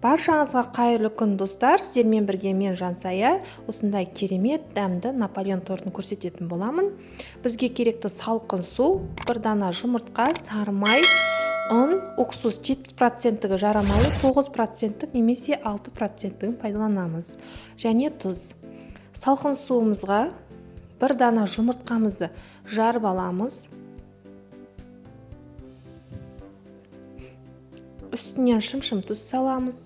Баршаңызға қайырлы күн, достар. Сіздермен бірге мен Жансая. Осындай керемет дәмді Наполеон тортын көрсететін боламын. Бізге керекті салқын су, бір дана жұмыртқа, сары май, ұн, уксус 70%-тігі жарамалы, 9%-тік немесе 6%-тігін пайдаланамыз. Және тұз. Салқын суымызға бір дана жұмыртқамызды жарып аламыз. Үстінен шымшым тұз саламыз.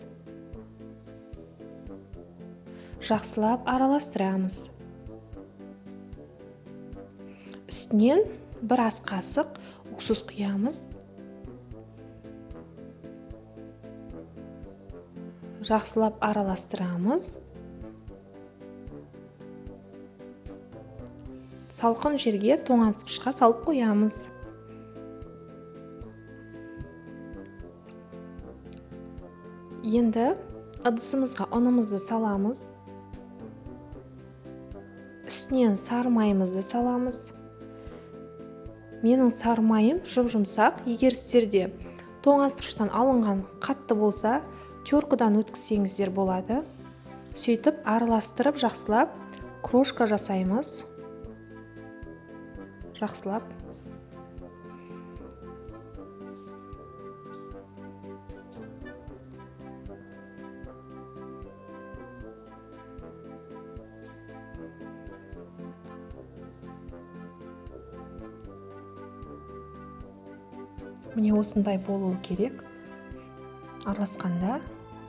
Жақсылап араластырамыз. Үстінен бір ас қасық уксус құямыз. Жақсылап араластырамыз. Салқын жерге тоңазытқышқа салып қоямыз. Енді ыдысымызға ұнымызды саламыз. Үстінен сары майымызды саламыз. Менің сары майым жұп-жұмсақ. Егер сіздерде тоңазытқыштан алынған қатты болса, теркадан өткізсеңіздер болады. Сөйтіп араластырып жақсылап крошка жасаймыз. Жақсылап. Міне осындай болуы керек араласқанда.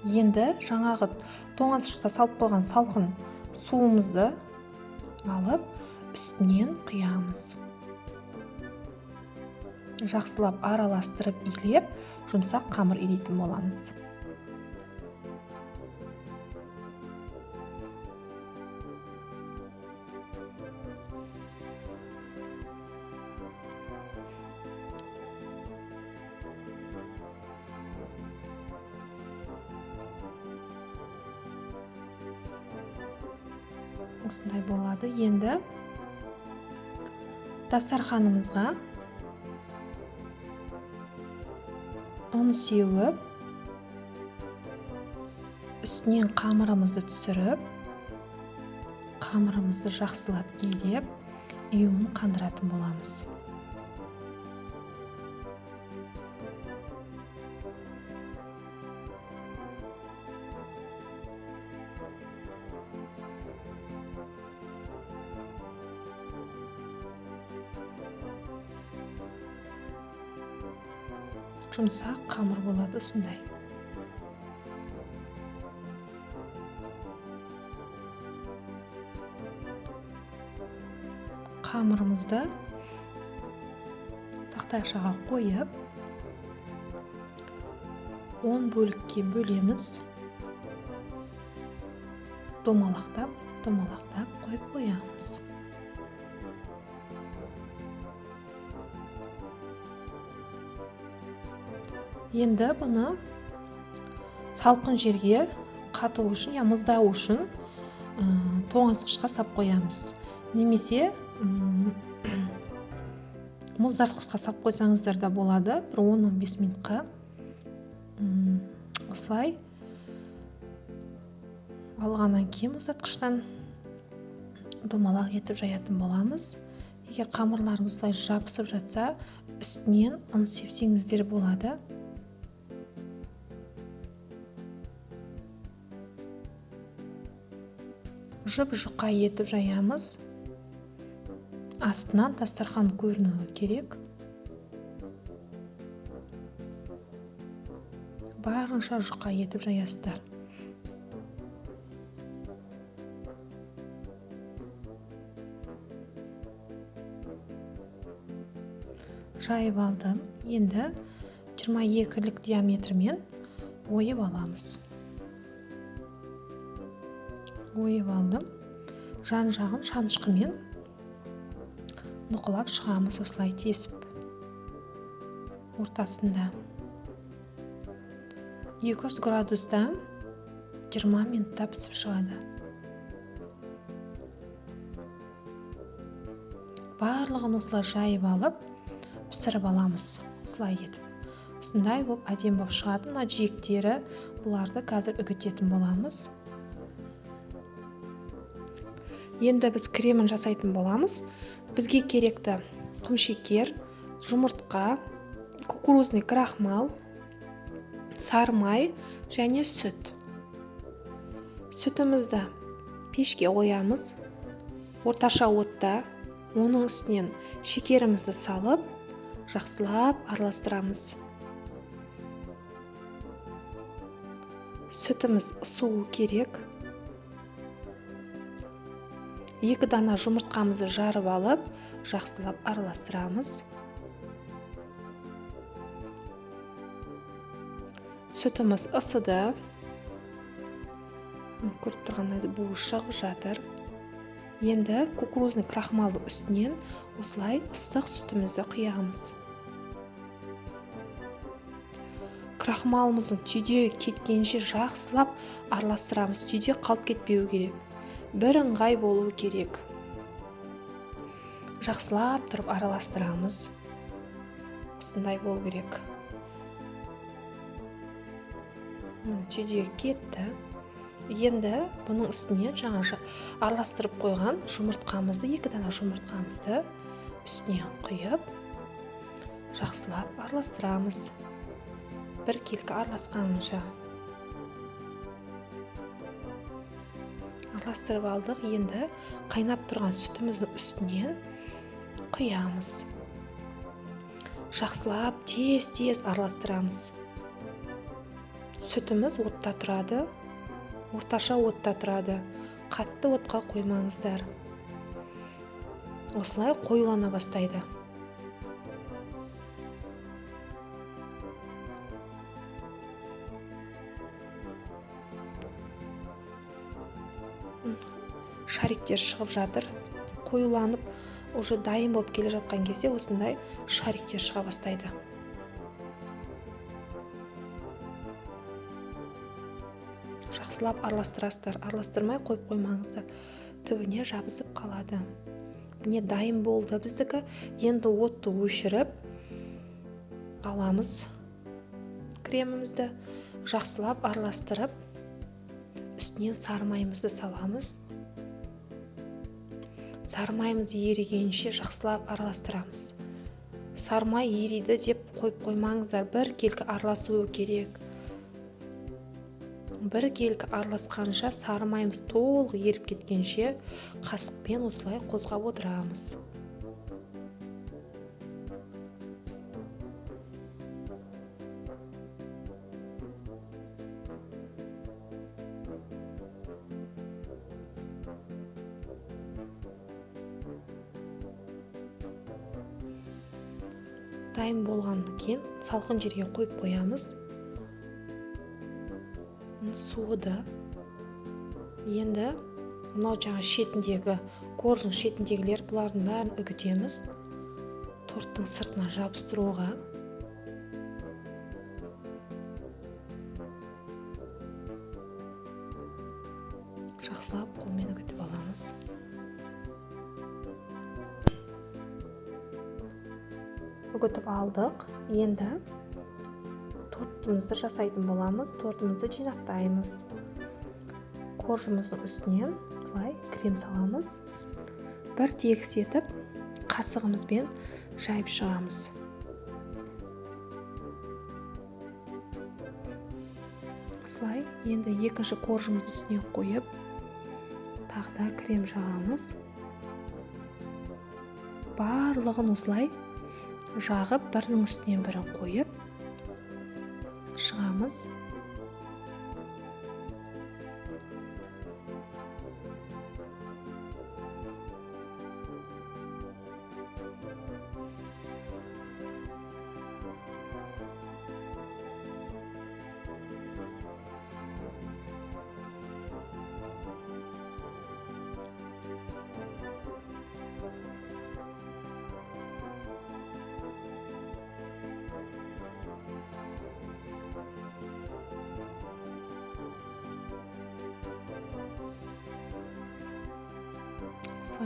Енді жаңағы тоңазытқышқа салып қойған салқын суымызды алып үстінен құямыз. Жақсылап араластырып илеп, жұмсақ қамыр илейтін боламыз. Осындай болады. Енді дастарханымызға ұн сеуіп, үстінен қамырымызды түсіріп, қамырымызды жақсылап илеп, иуін қандыратын боламыз. Жұмсақ қамыр болады осындай. Қамырымызды тақтайшаға қойып, 10 бөлікке бөлеміз. Домалақтап, домалақтап қойып қоямыз. Енді бұны салқын жерге қату үшін, я мұздау үшін тоңазытқышқа сап қоямыз. Немесе мұздатқышқа сап қойсаңыздар да болады, бір 10-15 минутқа. Осылай алғаннан кейін мұздатқыштан домалақ етіп жаятын боламыз. Егер қамырларыңыз осылай жабысып жатса, үстінен ұн сепсеңіздер болады. Жұп-жұқа етіп жаямыз. Астынан дастархан көрінуі керек. Барынша жұқа етіп жаясыздар. Жайып алдым. Енді 22-лік диаметрмен ойып аламыз. Ойып алдым. Жан-жағын шанышқымен нұқылап шығамыз осылай тесіп. Ортасында 200 градуста 20 минутта пісіп шығады. Барлығын осылай жайып алып, пісіріп аламыз. Осылай етіп. Осындай болып әдемі болып шығады. Мына жиектері, бұларды қазір үгітетін боламыз. Енді біз кремін жасайтын боламыз. Бізге керекті құмшекер, жұмыртқа, кукурузный крахмал, сары май және сүт. Сүтімізді пешке қоямыз, орташа отта, оның үстінен шекерімізді салып, жақсылап араластырамыз. Сүтіміз ысуы керек. 2 дана жұмыртқамызды жарып алып, жақсылап араластырамыз. Сүтіміз ысыды. Көріп тұрғандай буы шығып жатыр. Енді кукурузный крахмалдың үстінен осылай ыстық сүтімізді құямыз. Крахмалымыздың түйде кеткенше жақсылап араластырамыз. Түйде қалып кетпеу керек. Бірыңғай болу керек. Жақсылап тұрып араластырамыз. Осындай болу керек. Міне түйде кетті. Енді бұның үстіне жаңа араластырып қойған жұмыртқамызды, 2 дана жұмыртқамызды үстіне құйып, жақсылап араластырамыз. Бір келкі араласқанынша. Араластырып алдық. Енді қайнап тұрған сүтіміздің үстінен құямыз. Жақсылап тез-тез араластырамыз. Сүтіміз отта тұрады, орташа отта тұрады. Қатты отқа қоймаңыздар. Осылай қоюлана бастайды. Шариктер шығып жатыр. Қоюланып, уже дайын болып келе жатқан кезде осындай шариктер шыға бастайды. Жақсылап араластырасыздар. Араластырмай қойып қоймаңыздар. Түбіне жабысып қалады. Міне дайын болды біздікі. Енді отты өшіріп аламыз кремімізді. Жақсылап араластырып, үстінен сары майымызды саламыз. Сары майымыз ерігенше жақсылап араластырамыз. Сары май ериді деп қойып қоймаңыздар. Бір келкі араласуы керек. Бір келкі араласқанша сары майымыз толық еріп кеткенше қасықпен осылай қозғап отырамыз. Дайын болғаннан кейін салқын жерге қойып қоямыз. Суыды. Енді мынау жаңа шетіндегі, коржың шетіндегілер, бұлардың бәрін үгітеміз. Торттың сыртына жабыстыруға. Жақсылап қолмен үгітіп аламыз. Үгітіп алдық. Енді тортымызды жасайтын боламыз. Тортымызды жинақтаймыз. Коржымыздың үстінен осылай крем саламыз. Бір тегіс етіп қасығымызбен жайып шығамыз. Осылай енді екінші коржымызды үстіне қойып, тағы да крем жағамыз. Барлығын осылай жағып, бірінің үстінен бірін қойып шығамыз.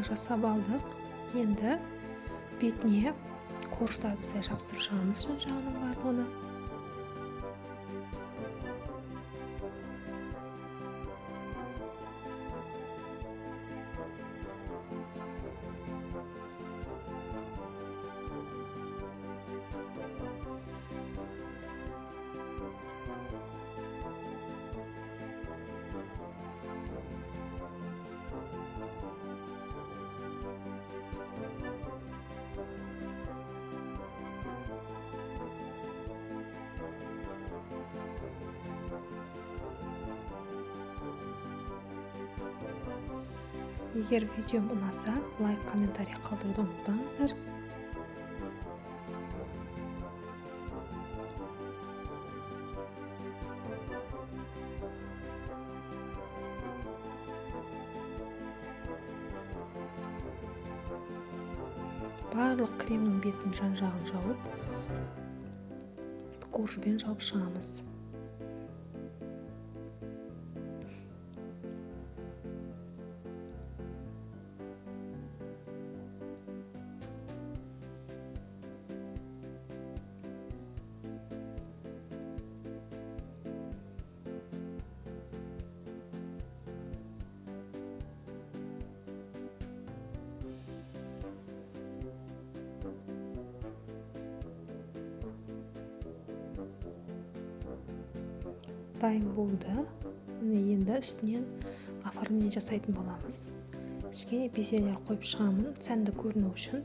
Жасап алдық. Енді бетіне корждарды осылай жабыстырып шығамыз жан жағының барлығына. Егер видеом ұнаса, лайк, комментарий қалдыруды ұмытпаңыздар. Барлық кремнің бетін жан-жағын жауып, коржбен жауып шығамыз. Дайын болды. Міне енді үстінен оформление жасайтын боламыз. Кішкене безелер қойып шығамын, сәнді көріну үшін.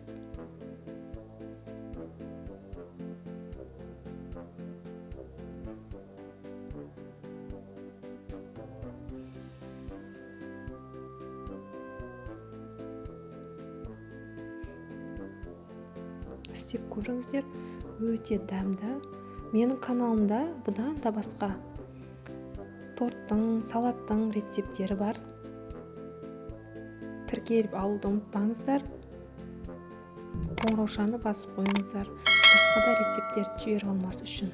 Істеп көріңіздер, өте дәмді. Менің каналымда бұдан да басқа торттың, салаттың рецепттері бар. Тіркеліп алуды ұмытпаңыздар. Қоңыраушаны басып қойыңыздар, басқа да рецепттерді жіберіп алмас үшін.